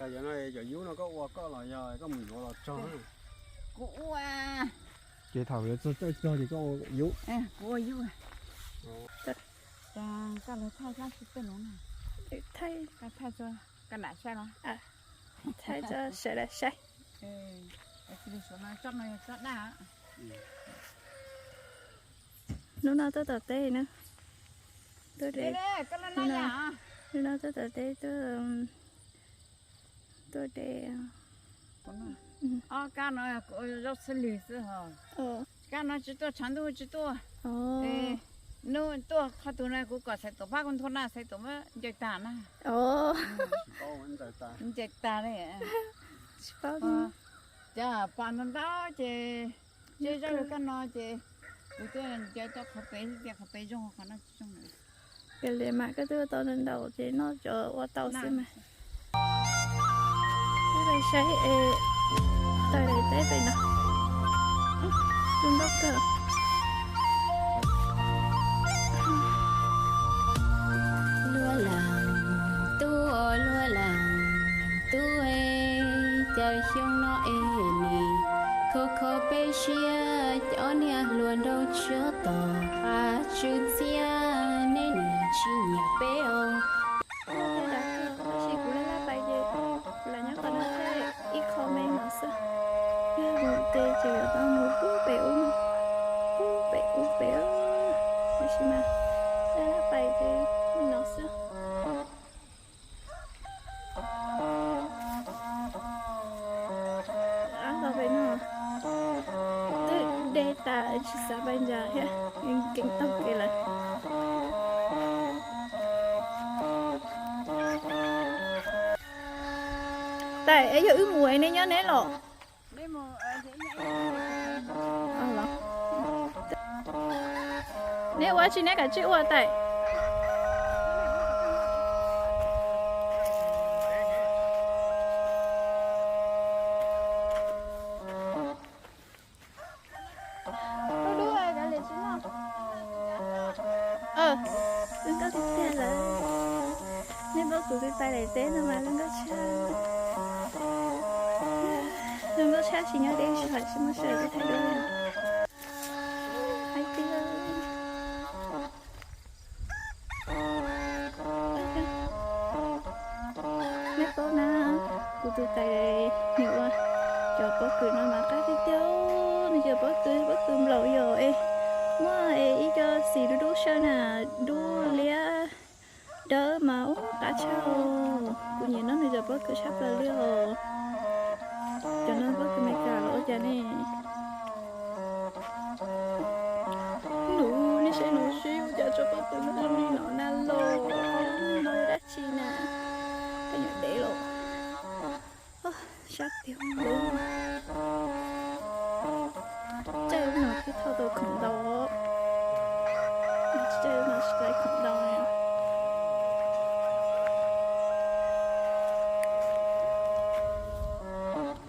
Yog no cov yub no koj ua koj los yog koj mus yuav los txog? Kuv ua. Ces thaum yuav txog caij txog ces koj ua yub. Kuv ua yub. Koj los thaij hlab tsis tej nuv na. Thaij, koj thaij tso, koj lam saib los. Thaij tso sawv daws saib. Tsob no yog tsob daj. Hnub no tuaj tom teb na. Tuaj de, hnub no tuaj tom teb tuaj, tuaj de. Ob kab no zaub xib lig xwb hos. Kab no tsis tuaj, tshav ntuj tsis tuaj. Nub tuaj qhov twg na kuv kom xaiv tuam pab kuv nthua na, xaiv tuam muab ncaws tag na. Ncaws tag li. Cov pas ntau ntau ces, ces zaub li kab no ces kuv tuaj ncaws tau qhov pem, tias qhov pem zoo qhov no tsis zoo. Yog li mas koj twb ua tau ntau ces noj cov ua tau xwb mas. Wb los saib es tawm daim teb pem no. Zoo nkauj kawg. Luaj lees tub, luaj lees tub, caij xyoo no es nim khov kho peb siab, cov niag hluas nraug tsov tom qab tsw ntxiab, nej nim tsis nyiam peb os. Tab sis kuv laj laj pais ces kuv lam nyob qhov no thiab ib qho me no xwb. Yog mus ces tseem yuav tau mus pub pem ub, pub pem ub pem, tab sis mas laj laj pais ces no xwb. Ab, los pem no twb de tas tsis xav pais ntsa thiab, nkees taug kev lawm. Tais, es yog wb mus es neb nyob neb los? Neb ua tsi neb kav tsij ua tais. Zoo nkauj tiag tiag lawm. Nej paub kuv tus tais daim teb no mas zoo nkauj tshaj. Zoo nkauj tshaj tsis nyob deb tsis hais tsis muaj sawv daws thaij duab. Hais tiag. Nej paub na, kuv tus tais nws ua cov pob kws no mas qab tiag tiag, nws cov pob kws, pob kws nplaum yom es muaj es ib co xim dub dub saw na, dub liab dawb mas ub qab tshaj. Kuv nyiam noj nws cov pob kws tshaj plaws li os. Cov no pob kws Meskas los ua cas ne?